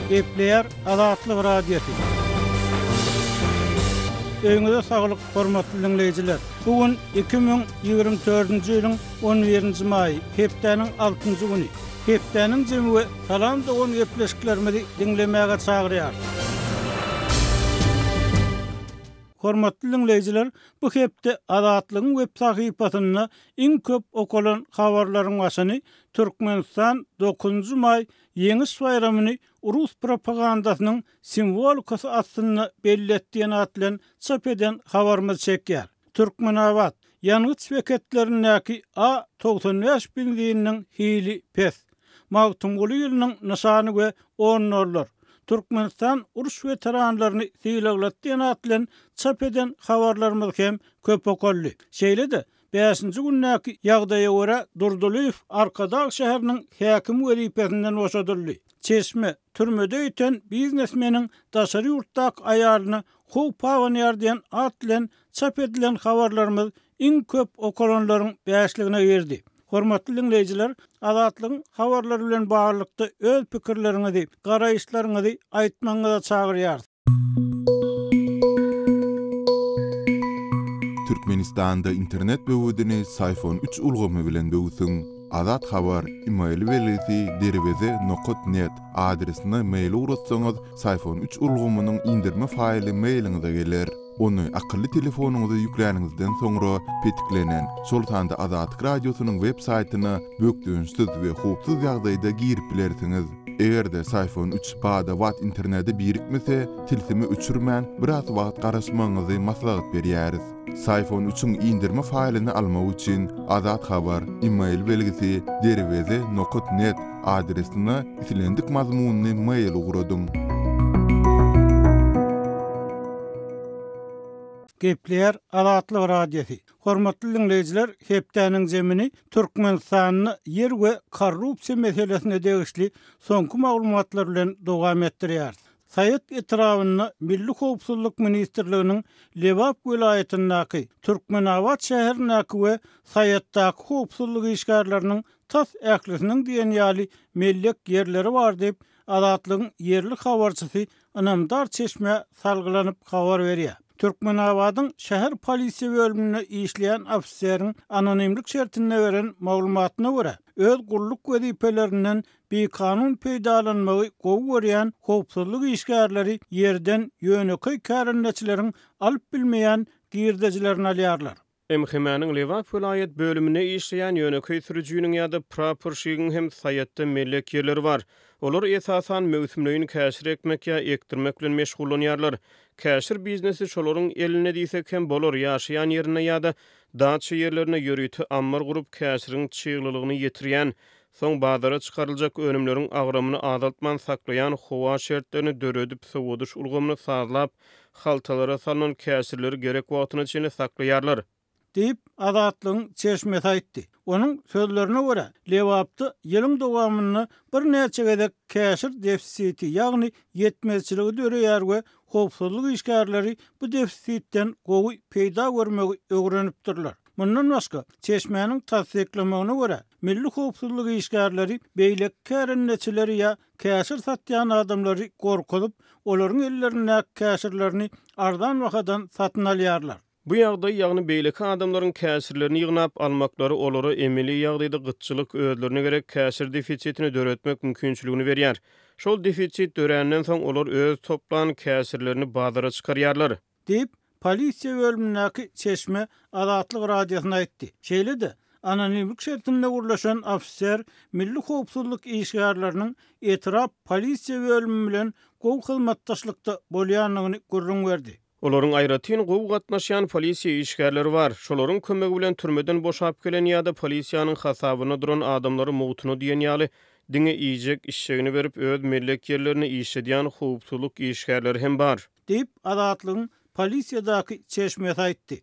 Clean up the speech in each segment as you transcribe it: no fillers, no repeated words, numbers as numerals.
Gepleýär Azatlyk Radiosy. Öýüňize saglyk, hormatly diňleýjiler! Bu gün 2024-nji ýylyň on birinji maýy, hepdäniň altynjy güni. Hepdäniň jemi we Salam dogan gepleşiklerimizi diňlemäge çagyrýarys. Hormatly diňleýjiler, bu hepde Azatlygyň web sahypasynda iň köp okalan habarlaryň başyny Türkmenistan dokuzynjy maý Ýeňiş baýramyny rus propagandasynyň simwolikasy astynda belledi diýen at bilen çap eden habarymyz çekýär. Türkmenabat, ýangyç beketlerindäki A 95 benzininiň hili pes. Magtymguly ýylynyň nyşany we on dollar. Türkmenistan uruş weteranlaryny sylaglady diýen at bilen çap eden habarlarymyz hem köp okaldy. Şeýle-de, bäşinji gündäki ýagdaýa görä Durdylyýew Arkadag şäheriniň häkimi wezipesinden boşadyldy. Çeşme, türmede ýiten biznesmeniň daşary ýurtdaky aýalyna howp abanýar diýen at bilen çap edilen habarlarymyz iň köp okalanlaryň bäşligine girdi. Hormatly diňleýjiler, Azatlygyň habarlary bilen baglylykda öz pikirleriňizi, garaýyşlaryňyzy aýtmagyňyza çagyrýarys. Türkmenistanda internet böwedini Syfon üç ulgamy bilen böwsüň. Azat Habar, email belgisi derweze nokat net adresine mail ugratsaňyz, Syfon üç ulgamynyň indirme faýly mailiňize geler. Ony akylly telefonyňyza ýükläniňizden soňra petiklenen, şol sanda Azatlyk Radiosynyň web saýtyna bökdençsiz we howpsuz ýagdaýda girip bilersiňiz. Eger-de Syfon üç bada-bat internete birikmese, tilsimi öçürmän, biraz wagt garaşmagyňyzy maslahat berýäris. Syfon üçiň indirme faýlyny almak üçin Azat Habar, email belgisi, derweze nokat net adresine islendik mazmunly mail ugradyň. Gepleýär Azatlyk Radiosy. Hormatly diňleýjiler, hepdäniň jemini Türkmenistanda ýer we korrupsiýa meselesine degişli soňky maglumatlar bilen dowam etdirýäris. Saýat etrabynda Milli howpsuzlyk ministrliginiň Lebap welaýatyndaky, Türkmenabat şäherindäki we Saýatdaky howpsuzlyk işgärleriniň tas ählisiniň diýen ýaly mellek ýerleri bar diýip, Azatlygyň ýerli habarçysy ynamdar çeşmä salgylanyp habar berýär. Türkmenabadyň şäher polisiýa bölüminde işleýän ofiseriň anonimlik şertinde beren maglumatyna görä, öz gulluk wezipelerinden bikanun peýdalanmagy gowy görýän howpsuzlyk işgärleri ýerden ýönekeý kärendeçileriň alyp bilmeýän girdejilerini alýarlar. MHM-niň Lebap welaýat bölüminde işleýän ýönekeý sürüjiniň ýa-da praporşigiň hem Saýatda mellek ýerleri bar. Olar, esasan, möwsümleýin käşir ekmek ýa ekdirmek bilen meşgullanýarlar. Käşir biznesi şolaryň elinde diýsek hem bolar, ýaşaýan ýerinde ýa-da daça ýerlerinde ýörite ammar gurup, käşiriň çyglylygyny ýetirýän, Soň bazara çykaryljak önümleriň agramyny azaltman saklaýan howa şertlerini döredip, sowadyş ulgamyny sazlap, haltalara salnan käşirleri gerek wagtyna çenli saklaýarlar. Diýip, Azatlygyň çeşmesi aýtdy. Onuň sözlerine görä, Lebapda ýylyň dowamynda birnäçe gezek käşir defisiti, ýagny ýetmezçiligi döreýär we howpsuzlyk işgärleri bu defisitden gowy peýda görmegi öwrenipdirler. Mundan başga, çeşmäniň tassyklamagyna görä, milli howpsuzlyk işgärleri beýleki kärendeçileri ýa käşir satýan adamlary gorkuzyp, olaryň ellerindäki käşirlerini arzan bahadan satyn alýarlar. Bu ýagdaý, ýagny beýleki adamlaryň käşirlerini ýygnap almaklary olara emeli ýagdaýda gytçylyk, özlerine gerek käşir defisitini döretmek mümkinçiligini berýär. Şol defisit döränden soň olar öz toplan käşirlerini bazara çykarýarlar. Diýip, polisiýa bölümindäki çeşme Azatlyk Radiosyna aýtdy. Şeýle-de, anonimlik şertinde gürleşen ofiser milli howpsuzlyk işgärleriniň etrap polisiýa bölümi bilen gowy hyzmatdaşlykda bolýandygyny gürrüň berdi. Olaryň aýratyn gowy gatnaşýan polisiýa işgärleri bar. Şolaryň kömegi bilen türmeden boşap gelen ýa-da polisiýanyň hasabynda duran adamlary mugtuna diýen ýaly diňe iýjek-içjegini berip öz mellek ýerlerinde işledýän howpsuzlyk işgärleri hem bar. Diýip, Azatlygyň polisiýadaky çeşmesi aýtdy.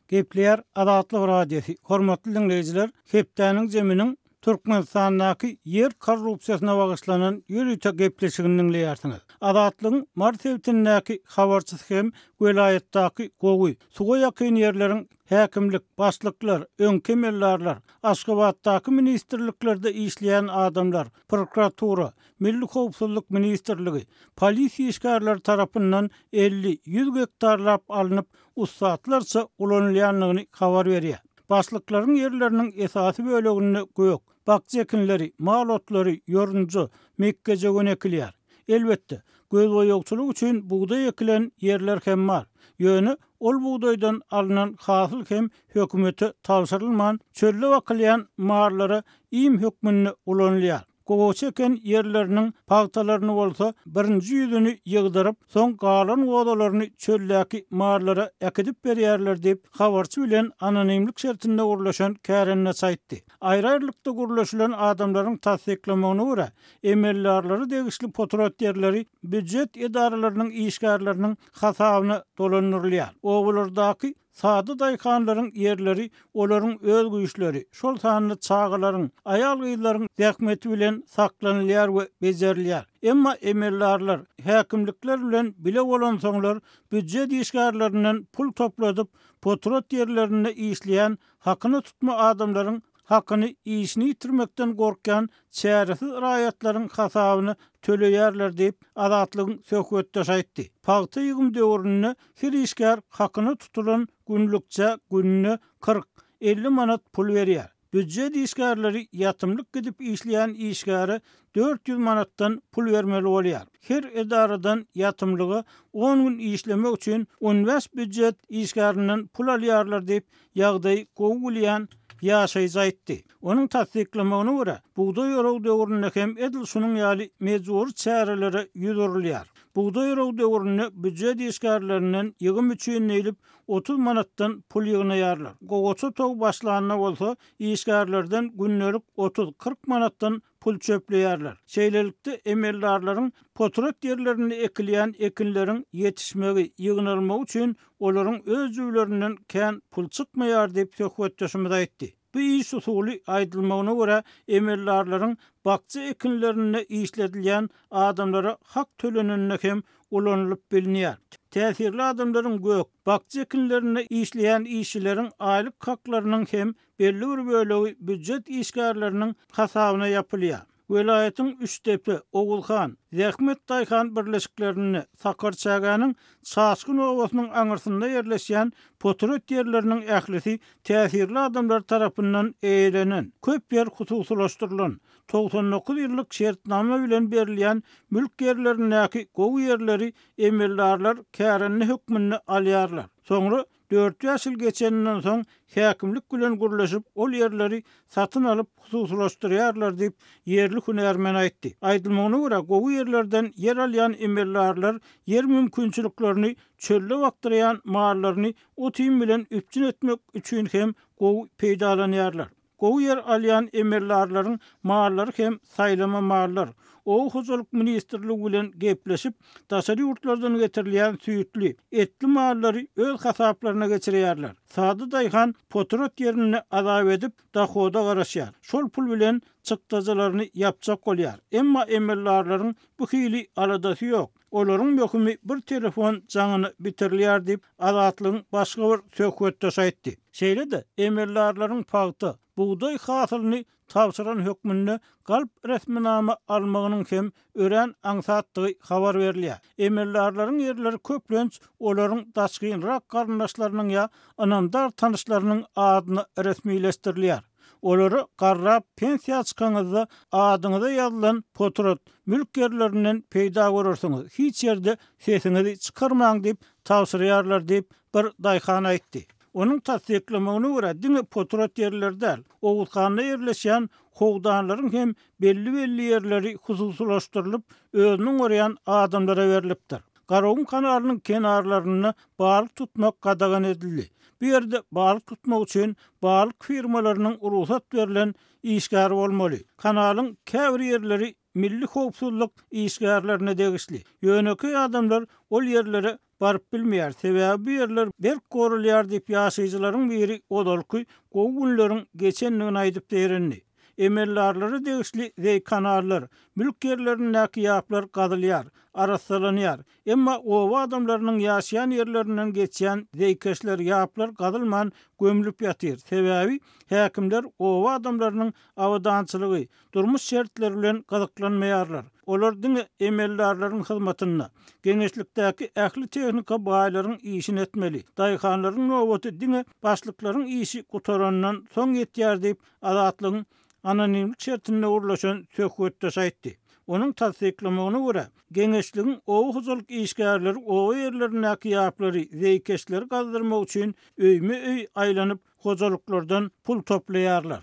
Gepleýär Azatlyk Radiosy, Hormatly diňleýjiler, hepdäniň jeminiň. Türkmenistandaky ýer korrupsiýasyna bagyşlanan ýörite gepleşigini diňleýärsiňiz. Azatlygyň Mary sebitindäki habarçysy hem welaýatdaky gowy, suwa ýakyn ýerleriň häkimlik, başlyklar, öňki emeldarlar, Aşgabatdaky ministrliklerde işleýän adamlar, prokuratura, Milli howpsuzlyk ministrligi, polisiýa işgärleri tarapyndan 50, 100 gektarlap alnyp, ussatlarça ulanylýandygyny habar berýär. Başlyklaryň ýerleriniň esasy böleginde gök, bakja ekinleri, mal otlary, ýorunja, mekgejöwen ekilýär. Elbetde, gözboýagçylyk üçin bugdaý ekilen ýerler hem bar. Ýöne ol bugdaýdan alnan hasyl hem hökümete tabşyrylman, çölde bakylýan mallara iým hökmünde ulanylýar. Gowaça eken ýerleriniň pagtalaryny bolsa birinji ýüzüni ýygdyryp, soň galan gozalaryny çöldäki mallara äkidip berýärler diýip, habarçy bilen anonimlik şertinde gürleşen kärendeçi aýtdy. Aýry-aýrylykda gürleşilen adamlaryň tassyklamagyna görä, emeldarlara degişli potrat ýerleri býujet edaralarynyň işgärleriniň hasabyna dolandyrylýar. Obalardaky Sada daýhanlaryň ýerleri olaryň öz güýçleri, şol sanda çagalaryň, aýal-gyzlaryň zähmeti bilen saklanylýar we bejerilýär. Emma emeldarlar, häkimlikler bilen bile bolansoňlar, býujet işgärlerinden pul topladyp, potrat ýerlerinde işleýän hakyna tutma adamlaryň hakyny işini ýitirmekden gorkýan çäresiz raýatlaryň hasabyna töleýärler diýip, Azatlygyň söhbetdeşi aýtdy. Pagta ýygym döwründe her işgär hakyna tutulan günlükçä gününe 40, 50 manat pul berýär. Býujet işgärleri ýatymlyk gidip işleýän işgäre 400 manatdan pul bermeli bolýar. Her edaradan ýatymlyga on gün işlemek üçin on bäş býujet işgärinden pul alýarlar diýip, Ýagdaýy gowy bilýän ýaşaýjy aýtdy. Onuň tassyklamagyna görä, bugdaý oragy döwründe hem edil şunuň ýaly mejbury çärelere ýüz urulýar. Bugdaý oragy döwründe býujet işgärlerinden ýygym üçin diýlip, 30 manatdan pul ýygnaýarlar. Gowaça togy başlanda bolsa, işgärlerden gündelik otuz-kyrk manatdan pul çöpleýärler. Şeýlelikde, emeldarlaryň potrat ýerlerinde ekilýän ekinleriň ýetişmegi, ýygnalmagy üçin olaryň öz jübülerinden kän pul çykmaýar diýip, söhbetdeşimiz aýtdy. Bu iş usuly, aýdylmagyna görä, emeldarlaryň bakja ekinlerinde işledilýän adamlara hak tölenende hem ulanylyp bilinýär. Täsirli adamlaryň gök, bakja ekinlerinde işleýän işçileriň aýlyk haklarynyň hem belli bir bölegi býujet işgärleriniň hasabyna ýapylýar. Welaýatyň Üçdepe, Oguzhan, Zähmet daýhan birleşiklerinde, Sakarçägäniň Çaşgyn obasynyň aňyrsynda ýerleşýän potrat ýerleriniň ählisi täsirli adamlar tarapyndan eýelenen, köp ýer hususylaşdyrylan, 99 ýyllyk şertnama bilen berilýän mülk ýerlerindäki gowy ýerleri emeldarlar kärende hökmünde alýarlar. Soňra Dört-bäş ýyl geçeninden soň häkimlik bilen gürleşip, ol ýerleri satyn alyp hususylaşdyrýarlar diýip, ýerli hünärmen aýtdy. Aýdylmagyna görä, gowy ýerlerden ýer alýan emeldarlar ýer mümkinçiliklerini çölde bakdyrýan mallaryny ot-iým bilen üpjün etmek üçin hem gowy peýdalanýarlar. Gowy ýer alýan emeldarlaryň mallary hem saýlama mallar. Oba hojalyk ministrligi bilen gepleşip, daşary ýurtlardan getirilýän süýtli, etli mallary öz hasaplaryna geçirýärler. Sada daýhan potrat ýerinde azap edip, dohoda garaşýar. Şol pul bilen çykdajylaryny ýapjak bolýar. Emma emeldarlaryň bu hili aladasy ýok. Olaryň möhümi bir telefon jaňyna bitirilýär diýip, Azatlygyň başga bir söhbetdeşi aýtdy. Şeýle-de, emeldarlaryň pagta, bugdaý hasylyny tabşyran hökmünde galp resminama almagynyň hem örän aňsatdygy habar berilýär. Emeldarlaryň ýerleri köplenç olaryň daşgynrak garyndaşlarynyň ýa ynamdar tanyşlarynyň adyna resmileşdirilýär. Olara garrap pensiýa çykaňyzda adyňyza ýazylan potrat, mülk ýerlerinden peýda görersiňiz, hiç ýerde sesiňizi çykarmaň diýip tabşyrýarlar diýip, bir daýhan aýtdy. Onuň tassyklamagyna görä, diňe potrat ýerleri däl, Oguzhanda ýerleşýän howdanlaryň hem belli-belli ýerleri hususylaşdyrylyp, özüni oňarýan adamlara berlipdir. Garagum kanalynyň kenarlarynda balyk tutmak gadagan edildi. Bu ýerde balyk tutmak üçin balyk firmalarynyň rugsat berlen işgäri bolmaly. Kanalyň käbir ýerleri milli howpsuzlyk işgärlerine degişli. Ýönekeý adamlar ol ýerlere baryp bilmeýär, sebäbi bu ýerler berk goralýar diýip, ýaşaýjylaryň biri ozalky gowy günleriň geçendigini aýdyp zeýrendi. Emeldarlara degişli zeý-kanallar, mülk ýerlerindäki ýaplar gazylýar, arassalanýar. Emma oba adamlarynyň ýaşaýan ýerlerinden geçýän zeýkeşler, ýaplar gazylman gömlüp ýatyr. Sebäbi häkimler oba adamlarynyň abadançylygy, durmuş şertleri bilen gyzyklanmaýarlar. Olar diňe emeldarlaryň hyzmatynda. Geňeşlikdäki ähli tehnika baýlaryň işini etmeli. Daýhanlaryň nobaty diňe başlyklaryň işi gutarandan soň ýetýär diýip, Azatlygyň anonimlik şertinde gürleşen söhbetdeşi aýtdy. Onuň tassyklamagyna görä, geňeşligiň oba hojalyk işgärleri oba ýerlerindäki ýaplary, zeýkeşleri gazdyrmak üçin öýme-öý aýlanyp, hojalyklardan pul toplaýarlar.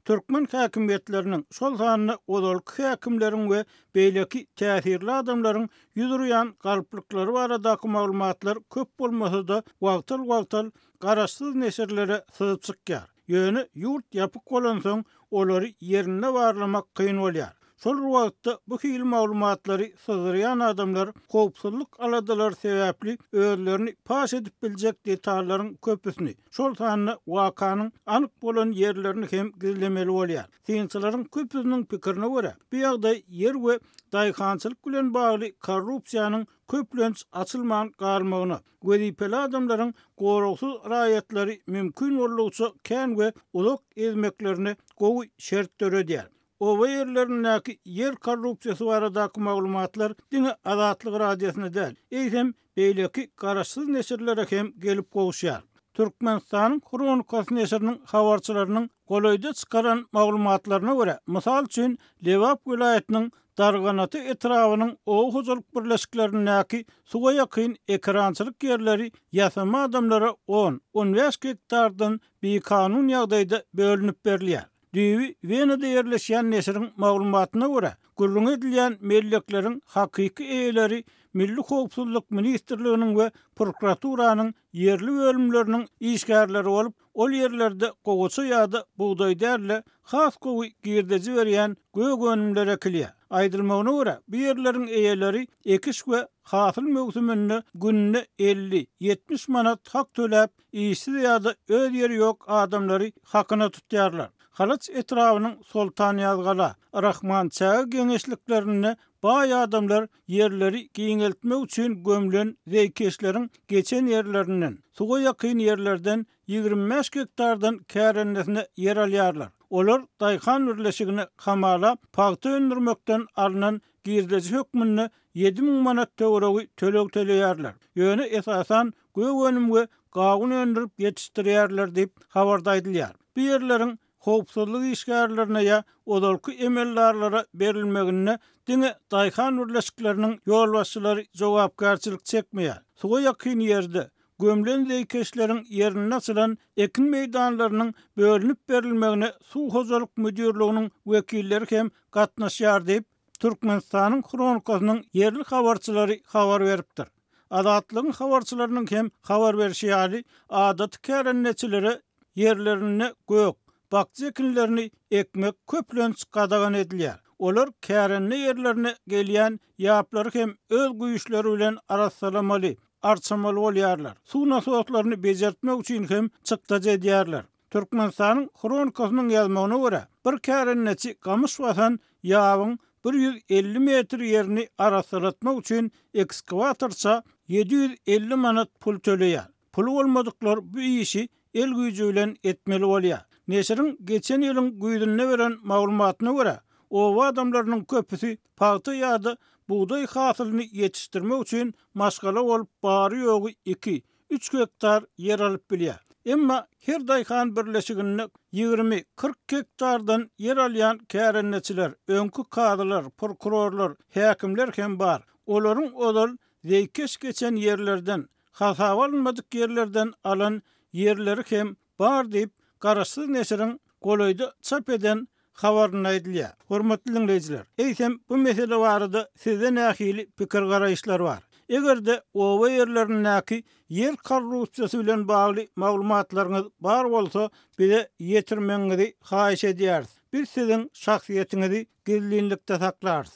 Türkmen häkimiýetleriniň, şol sanda ozalky häkimleriň we beýleki täsirli adamlaryň ýüz urýan galplyklary baradaky maglumatlar köp bolmasa-da, wagtal-wagtal garaşsyz neşirlere syzyp çykýar. Ýöne ýurt ýapyk bolansoň, olary ýerinde barlamak kyn bolýar. Şol bir wagtda bu hili maglumatlary syzdyrýan adamlar howpsuzlyk aladalary sebäpli özlerini paş edip biljek detallaryň köpüsini, şol sanda wakanyň anyk bolan ýerlerini hem gizlemeli bolýar. Synçylaryň köpüsiniň pikirine görä, bu ýagdaý ýer we daýhançylyk bilen bagly korrupsiýanyň köplenç açylman galmagyna, wezipeli adamlaryň goragsyz raýatlary mümkin boldugyça kän we uzak ezmeklerine gowy şert döredýär. Oba ýerlerindäki ýer korrupsiýasy baradaky maglumatlar diňe Azatlyk Radiosyna däl, eýsem, beýleki garaşsyz neşirlere hem gelip gowuşýar. Türkmenistanyň Hronikasy neşiriniň habarçylarynyň golaýda çykaran maglumatlaryna görä, mysal üçin, Lebap welaýatynyň Darganata etrabynyň oba hojalyk birleşiklerindäki suwa ýakyn ekerançylyk ýerleri ýasama adamlara on, on bäş gektardan bikanun ýagdaýda bölünip berilýär. Düýbi Wenada ýerleşýän neşiriň maglumatyna görä, gürrüňi edilýän mellekleriň hakyky eýeleri Milli howpsuzlyk ministrliginiň we prokuraturanyň ýerli bölümleriniň işgärleri bolup, ol ýerlerde gowaça ýa-da bugdaý däl-de, has gowy girdeji berýän gök önümler ekilýär. Aýdylmagyna görä, bu ýerleriň eýeleri ekiş we hasyl möwsüminde gününe 50, 70 manat hak töläp, işsiz ýa-da öz ýeri ýok adamlary hakyna tutýarlar. Halaç etrabynyň Soltanýazgala, Rahmançäge geňeşliklerinde baý adamlar ýerleri giňeltmek üçin gömlen zeýkeşleriň geçen ýerlerinden, suwa ýakyn ýerlerden 25 gektardan kärendesine ýer alýarlar. Olar daýhan birleşigine hamala pagta öndürmekden alnan girdeji hökmünde 7000 manat töweregi töleg töleýärler. Ýöne esasan gök önüm we gawun öndürip ýetişdirýärler diýip, habarda aýdylýar. Bu ýerleriň howpsuzlyk işgärlerine ýa ozalky emeldarlara berilmeginde diňe daýhan birleşikleriniň ýolbaşçylary jogapkärçilik çekmeýär. Suwa ýakyn ýerde, gömlen zeýkeşleriň ýerinde açylan ekin meýdanlarynyň bölünip berilmegine suw hojalyk müdirliginiň wekilleri hem gatnaşýar diýip, Türkmenistanyň Hronikasynyň ýerli habarçylary habar beripdir. Azatlygyň habarçylarynyň hem habar berşi ýaly, adaty kärendeçilere ýerlerinde gök, bakja ekinlerini ekmek köplenç gadagan edilýär. Olar kärende ýerlerine gelýän ýaplary hem öz güýçleri bilen arassalamaly, arçamaly bolýarlar. Suw nasoslaryny bejertmek üçin hem çykdajy edýärler. Türkmenistanyň Hronikasynyň ýazmagyna görä, bir kärendeçi gamyş basan ýabyň 150 metr ýerini arassalatmak üçin ekskawatorça 750 manat pul töleýär. Puly bolmadyklar bu işi el güýji bilen etmeli bolýar. Neşiriň geçen ýylyň güýzünde beren maglumatyna görä, oba adamlarynyň köpüsi pagta ýa-da bugdaý hasylyny ýetişdirmek üçin maşgala bolup bary-ýogy iki, üç gektar ýer alyp bilýär. Emma her daýhan birleşiginde 20, 40 gektardan ýer alýan kärendeçiler, öňki kazylar, prokurorlar, häkimler hem bar. Olaryň ozal zeýkeş geçen ýerlerden, hasaba alynmadyk ýerlerden alan ýerleri hem bar diýip, garaşsyz neşiriň golaýda çap eden habarynda aýdylýar. Hormatly diňleýjiler, eýsem bu mesele barada sizde nähili pikir-garaýyşlar bar? Eger-de oba ýerlerindäki ýer korrupsiýasy bilen bagly maglumatlaryňyz bar bolsa, bize ýetirmegiňizi haýyş edýäris. Biz siziň şahsyýetiňizi gizlinlikde saklarys.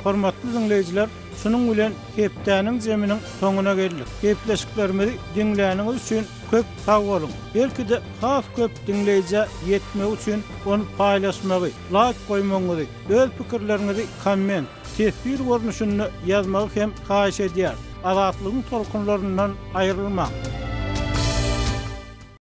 Hormatly diňleýjiler, Şunuň bilen hepdäniň jeminiň soňuna geldik. Gepleşiklerimizi diňläniňiz üçin köp sag boluň! Belki-de has köp diňleýjä ýetmegi üçin ony paýlaşmagy, laýk goýmagyňyzy, öz pikirleriňizi komment, teswir görnüşinde ýazmagy hem haýyş edýäris. Azatlygyň tolkunlaryndan aýrylmaň!